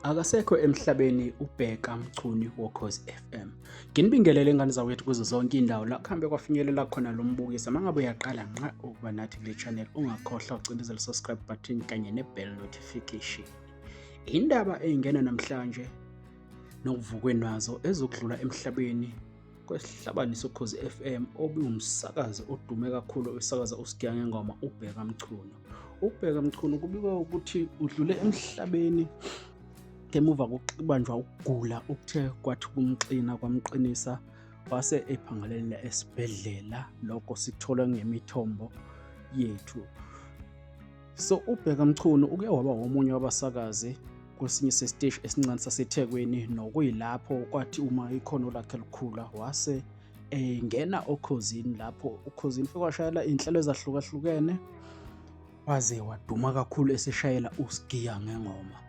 Akasekho emhlabeni uBheka Mchunu woKhozi FM. Nginibingelele ngane zakwethu kuzo zonke indawo la kuhambe kwafinyelela khona lo mbukiso. Uma ngabe uyaqala nqa ukuba nathi kule channel ungakhohlwa ucindezela subscribe button kanye ne-bell notification. Indaba eyingena namhlanje nokuvukwe nazo ezokudlula emhlabeni kwesihlabani soKhozi FM obiwumsakazi odume kakhulu osakaza uSigiya Ngengoma uBheka Mchunu. UBheka Mchunu kubikwa ukuthi udlule emhlabeni ngemuva kokubanjwa ukugula okuthe kwathi kumxina kwamqinisa wase ephangalelela esibhedlela lokho sikuthola ngemithombo yethu. So uBheka Mchunu uke waba omunye wabasakazi kwesinye sesiteshi esincane saseThekwini nokuyilapho kwathi uma ikhono lakhe likhula wase engena okhozini lapho ukhozini fike washayela iy'nhlelo ezahlukahlukene waze waduma kakhulu eseshayela uSigiya Ngengoma.